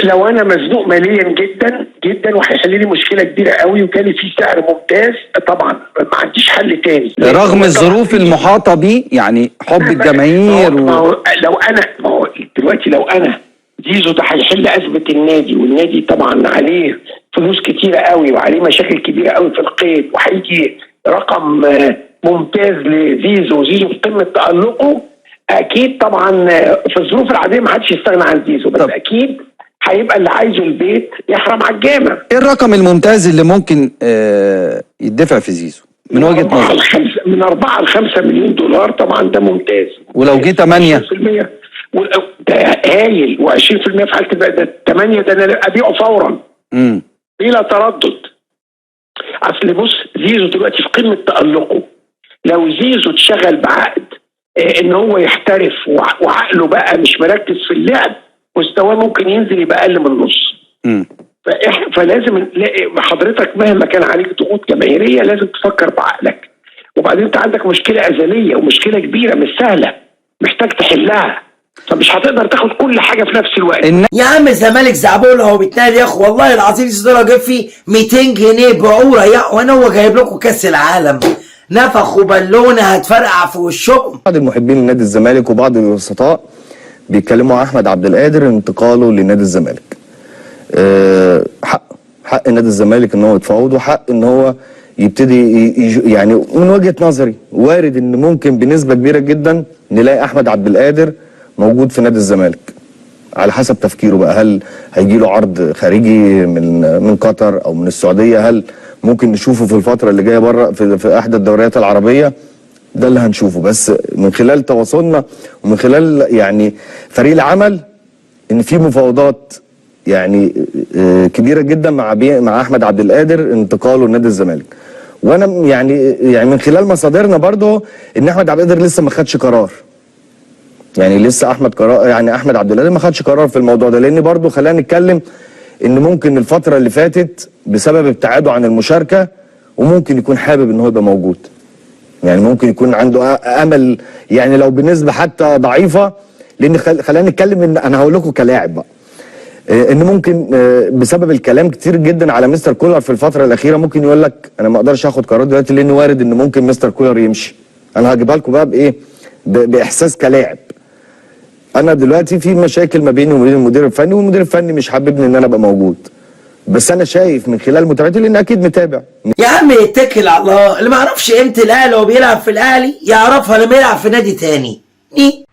لو انا مزنوق ماليا جدا جدا وهيحل لي مشكلة كبيرة قوي وجالي فيه سعر ممتاز، طبعا ما عنديش حل تاني. رغم الظروف المحاطه بيه، يعني حب الجماهير ما هو لو انا، ما هو دلوقتي لو انا زيزو ده هيحل ازمة النادي، والنادي طبعا عليه فلوس كتيرة قوي وعليه مشاكل كبيرة قوي في القيد، وهيجي رقم ممتاز لزيزو، وزيزو في قمة تالقه، اكيد طبعا في الظروف العادية ما حدش يستغنى عن زيزو، بس طب. اكيد هيبقى اللي عايزه البيت يحرم على الجامع. ايه الرقم الممتاز اللي ممكن يدفع في زيزو من وجهه أربعة نظرك؟ لخمسة، من 4 ل 5 مليون دولار طبعا ده ممتاز. ولو جه 8؟ 20% ده هايل، و20% في حاله البيع ده 8، ده انا ابيعه فورا بلا تردد. اصل بص، زيزو دلوقتي في قمة تالقه، لو زيزو اتشغل بعقد ان هو يحترف وعقله بقى مش مركز في اللعب، مستواه ممكن ينزل يبقى اقل من النص. فلازم نلاقي حضرتك مهما كان عليك ضغوط جماهيرية لازم تفكر بعقلك. وبعدين انت عندك مشكلة ازلية ومشكلة كبيرة مش سهلة محتاج تحلها، فمش هتقدر تاخد كل حاجة في نفس الوقت. يا عم الزمالك زعبولة هو بيتنقل يا اخو، والله العظيم زيزو ده لو جاب فيه 200 جنيه بعوره يا وانا هو جايب لكم كاس العالم، نفخوا بالونه هتفرقع في وشكم. بعض المحبين لنادي الزمالك وبعض الوسطاء بيتكلموا عن احمد عبد القادر انتقاله لنادي الزمالك. حق نادي الزمالك ان هو يتفاوض، وحق ان هو يبتدي يعني من وجهة نظري وارد ان ممكن بنسبة كبيرة جدا نلاقي احمد عبد القادر موجود في نادي الزمالك، على حسب تفكيره بقى، هل هيجي له عرض خارجي من قطر او من السعودية، هل ممكن نشوفه في الفترة اللي جاية بره في احدى الدوريات العربية؟ ده اللي هنشوفه. بس من خلال تواصلنا ومن خلال يعني فريق العمل ان في مفاوضات يعني كبيرة جدا مع احمد عبد القادر انتقاله لنادي الزمالك. وانا يعني من خلال مصادرنا برضو ان احمد عبد القادر لسه ما خدش قرار، يعني لسه احمد قرار، يعني احمد عبد القادر ما خدش قرار في الموضوع ده، لان برضو خلينا نتكلم ان ممكن الفترة اللي فاتت بسبب ابتعاده عن المشاركة وممكن يكون حابب ان هو يبقى موجود، يعني ممكن يكون عنده امل يعني لو بنسبة حتى ضعيفة، لان خلينا نتكلم ان انا هقول لكم كلاعب بقى ان ممكن بسبب الكلام كتير جدا على مستر كولر في الفترة الاخيرة ممكن يقول لك انا ما اقدرش اخد قرار دلوقتي، لان وارد ان ممكن مستر كولر يمشي. انا هجيبها لكم بقى بايه؟ باحساس كلاعب. انا دلوقتي في مشاكل ما بيني وبين المدير الفني، والمدير الفني مش حاببني ان انا ابقى موجود، بس انا شايف من خلال متابعتي، لان اكيد متابع. يا عم اتكل على الله، اللي ما يعرفش قيمة الاهلي وهو بيلعب في الاهلي يعرفها لما يلعب في نادي تاني. ني.